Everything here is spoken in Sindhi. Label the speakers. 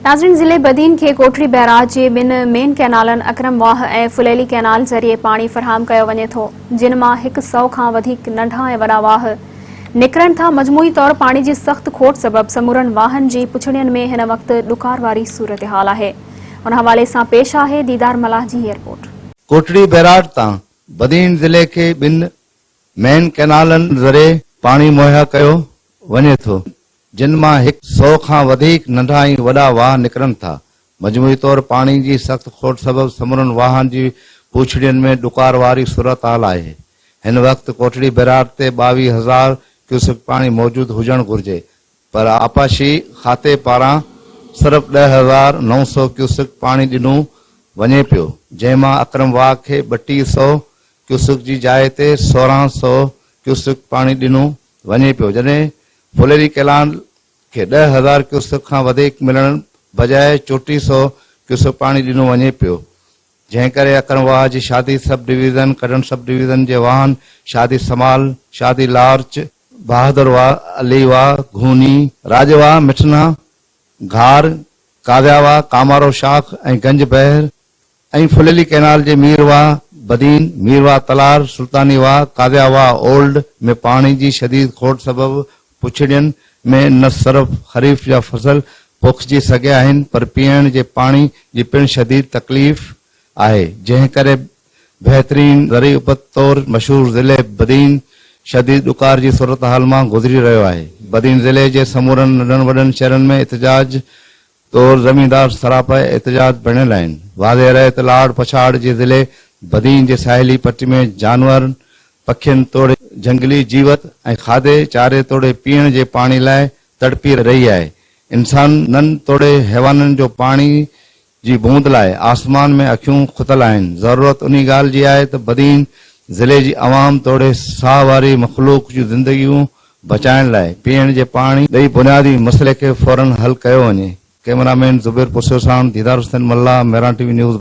Speaker 1: ناظرين ضلعي بدين کي ڪوٽڙي بئراج جي ٻن مين ڪئنالن اڪرم واهه ۽ ڦليلي ڪئنال ذريعي پاڻي فراهم ڪيو وڃي ٿو جن مان هڪ سئو کان وڌيڪ ننڍا ۽ وڏا واهه نڪرن ٿا مجموعي طور پاڻي جي سخت کوٽ سبب سمورن واهن جي پڇڙين ۾ هن وقت ڏڪار واري صورتحال آهي ان حوالي سان پيش آهي ديدار ملاح جي هي رپورٽ.
Speaker 2: ڪوٽڙي بئراج تان بدين ضلعي کي ٻن مين ڪئنالن ذريعي پاڻي مهيا ڪيو وڃي ٿو، جن مان هڪ سئو کان وڌيڪ ننڍا ۽ وڏا واهه نڪرن ٿا. مجموعي طور پاڻي جي سخت کوٽ سبب سمورن واهن جي پوڇڙين ۾ ڏڪار واري صورتحال آهي. هن وقت ڪوٽڙي بئراج تي 22 هزار ڪيوسڪ پاڻي موجود هجڻ گهرجي، پر آبپاشي کاتي پاران صرف 10,900 ڪيوسڪ پاڻي ڏنو وڃي پيو، جنهن مان اڪرم واهه کي 32 سئو ڪيوسڪ جي جاء تي 16 سئو ڪيوسڪ پاڻي ڏنو وڃي پيو، جڏهن ڦليلي ڪئنال کي 10,000 ڪيوسڪ کان وڌيڪ ملڻ بجاء 34 سئو ڪيوسڪ پاڻي ڏنو وڃي پيو، جنهن ڪري اڪرم واهه جي شادي سب ڊويزن، ڪڍڻ سب ڊويزن جي واهن شادي سمال، شادي لارچ، بهادر واهه، علي واهه، گهوني، راڄ واهه، مٺنا، گهار، ڪاويا واهه، ڪامارو شاخ ۽ گنج بحر ۽ ڦليلي ڪئنال جي مير واهه، بدين، مير واهه تلار، سلطاني واهه، ڪاويا واهه اولڊ ۾ پاڻي جي شديد کوٽ سبب پڇڙين ۾ نه صرف خريف جا فصل پوکجي سگهيا آهن پر پيئڻ جي پاڻي جي پڻ شديد تڪليف آهي جنهن ڪري بهترين زرعي اپت طور مشهور ضلعي بدين شديد ڏڪار جي صورتحال مان گذري رهيو آهي. بدين ضلعي جي سمورن ننڍن وڏن شهرن ۾ احتجاج طور زميندار سراپا احتجاج بڻيل آهن. واضح رهي ته لاڙ پڇاڙ جي ضلعي بدين جي ساحلي پٽي ۾ جانورن، پکين توڙي جهنگلي جيوت ۽ کاڌي چاري توڙي پيئڻ جي پاڻي لاء تڙپي رهي آهي. انسانن توڙي حيوانن جو پاڻي جي بوند لاء آسمان ۾ اکيون کتل آهن. ضرورت انهي ڳالهه جي آهي ته بدين ضلعي جي عوام توڙي ساهه واري مخلوق جون زندگيون بچائڻ لاء پيئڻ جي پاڻي ڏئي بنيادي مسئلي کي فورن حل ڪيو وڃي. ڪئميرا مين زبير پرسيو ساڻ Didar Hussain Mallah, Mehran T V news.